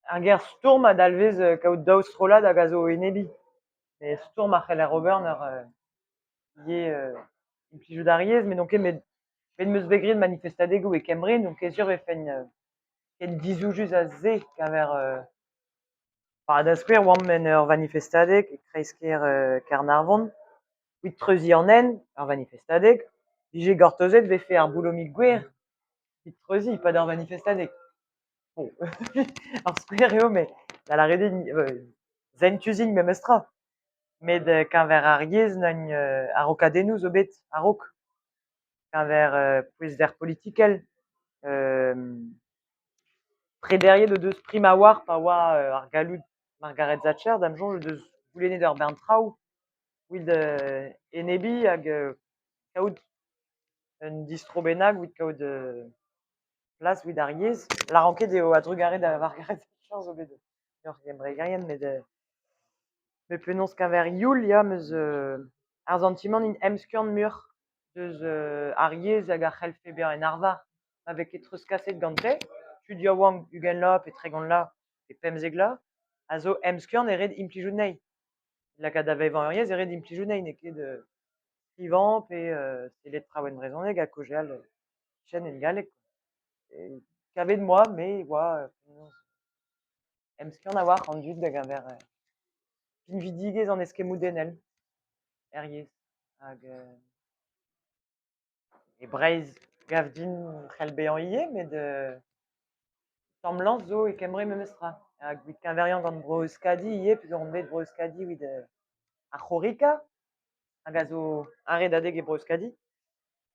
Ar ger stourm a dalvez kaout daou strollad hag a zo o enebiñ. Met stourm a c'heller ober en ur ivez implijout ar yezh met n'on ket met bet 'm eus bet graet manifestadegoù e Kembre n'on ket sur e vefen ken dizoujus ha se keñver Ba da skouer oamp en ur vanifestadeg e kreiz-kêr Caernarfon evit treuziñ an hent, ur vanifestadeg, 'vije gortozet e vefe ar boulomig gwer evit treuziñ e-pad ur vanifestadeg. Bon ur skouer eo met da lâret eo sentus int memes tra met keñver ar yezh neuint araokadennoù zo bet a-raok keñver pouezder politikel Prederiet o deus prim a-walc'h pa oa ar galloud Margaret Thatcher da'm soñj o deus goulennet ur bern traoù evit enebiñ hag kaout un distro bennak evit kaout plas evit ar yezh. 'Lâran ket eo a-drugarez da Vargaret Thatcher zo bet ur gembregerien met met penaos keñver youl ya 'm eus ar santimant int emskiant muioc'h deus ar yezh hag a c'hellfe bezañ en arvar ma vez ket treuzkaset gante tud yaouank ugent vloaz pe 30 vloaz pe 15 vloaz a zo emskiant e ret implijout anezhi. Lakaat da vevañ ur yezh e ret implijout anezhi n'eo ket skrivañ pe sellet traoù en brezhoneg ha kaozeal chen en galleg. Kavet 'm boa me e oa penaos emskiant a-walc'h an dud da geñver pinvidigezh an eskemmoù denel er yezh hag e Breizh 'gav din c'hell bezañ ivez met tamm lañs zo e Kembre memes tra hag evit keñveriañ gant Bro-Euskadi ivez peogwir on bet Bro-Euskadi evit ar C'horrika hag a zo ar redadeg e Bro-Euskadi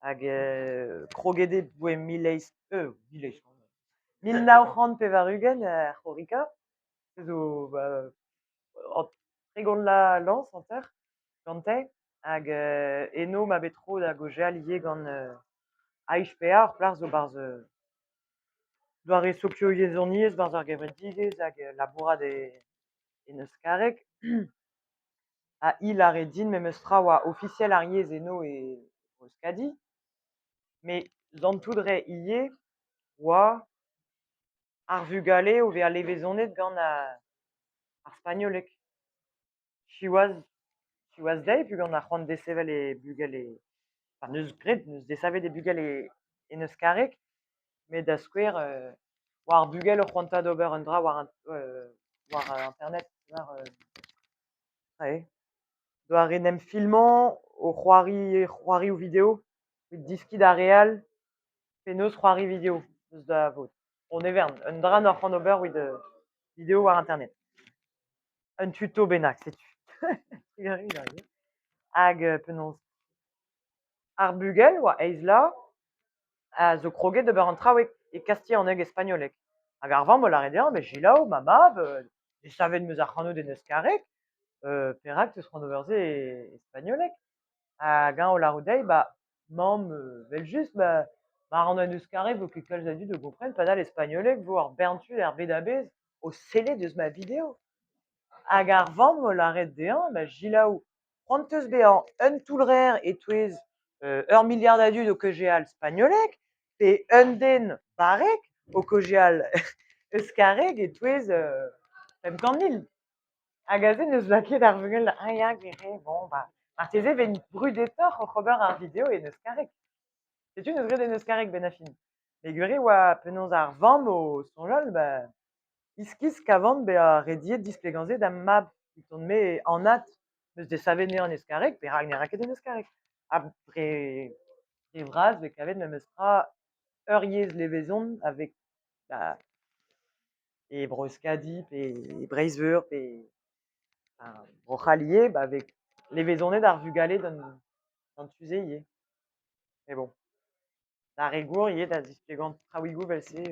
hag kroget eo 'boe mil eizh mil eizh 1980 ar C'horrika zo ba 30 vloaz lañs hanter gante hag eno 'ma bet tro da gaozeal ivez gant AHPA ur plac'h zo 'barzh doare sokioyezhoniezh 'barzh ar gevredigezh hag labourat en euskareg ha hi 'lâre din memes tra 'oa ofisiel ar yezh eno e Euskadi met santout 'rae ivez 'oa ar vugale o vezañ levezonet gant ar spagnoleg. Siwazh siwazh dezhi peogwir ar c'hoant desevel e bugel e enfin 'neus graet 'neus desavet e bugel e en euskareg met da skouer oa ar bugel o c'hoantaat ober un dra war war internet war doare 'n em filmañ o c'hoari c'hoarioù video evit deskiñ d'ar re all penaos c'hoari video eus da vod. On ne vern, un dra 'noa c'hoant ober evit video war internet. Un tuto bennak, setu. Hag penaos ar bugel 'oa eizh vloaz a zo kroget d'ober an traoù e kastilhaneg e spagnoleg. Hag ar vamm o lâre dezhañ met selaou ma mab, desavet 'm eus ac'hanout en euskareg, perak 'teus c'hoant d'ober se e spagnoleg? Hag eñ o lârout dezhi ba mamm evel-just ma ma ran en euskareg 'vo ket kalz a dud o kompren padal e spagnoleg 'vo ar bern tud er bed a-bezh o sellet eus ma video. Hag ar vamm o lâret dezhañ ma selaou c'hoant 'teus bezañ un toull-revr e-touez ur miliard a dud o kaozeal spagnoleg pe un den barrek o kaozeal euskareg e-touez 500 000. Hag aze 'neus lakaet ar bugel da ah ya gwir eo bon bah marteze e vin brudetoc'h oc'h ober ar video en euskareg. Setu 'neus graet en euskareg 'benn ar fin. Met gwir eo 'oa penaos ar vamm o soñjal bah iskis 'kavan bezañ rediet displegañ se da'm mab evidon-me anat 'meus desavet anezhañ en euskareg perak ne ra ket en euskareg. Ha dre dre vras 'vez kavet memes tra ur yezh levezon a vez bah e Bro-Euskadi pe e Breizh-Veur pe Bro-C'hall ivez bah 'vez levezonet ar vugale d'an d'an tu-se ivez. Mais bon. D'ar re gour ivez da zisplegañ traoùigoù evel-se.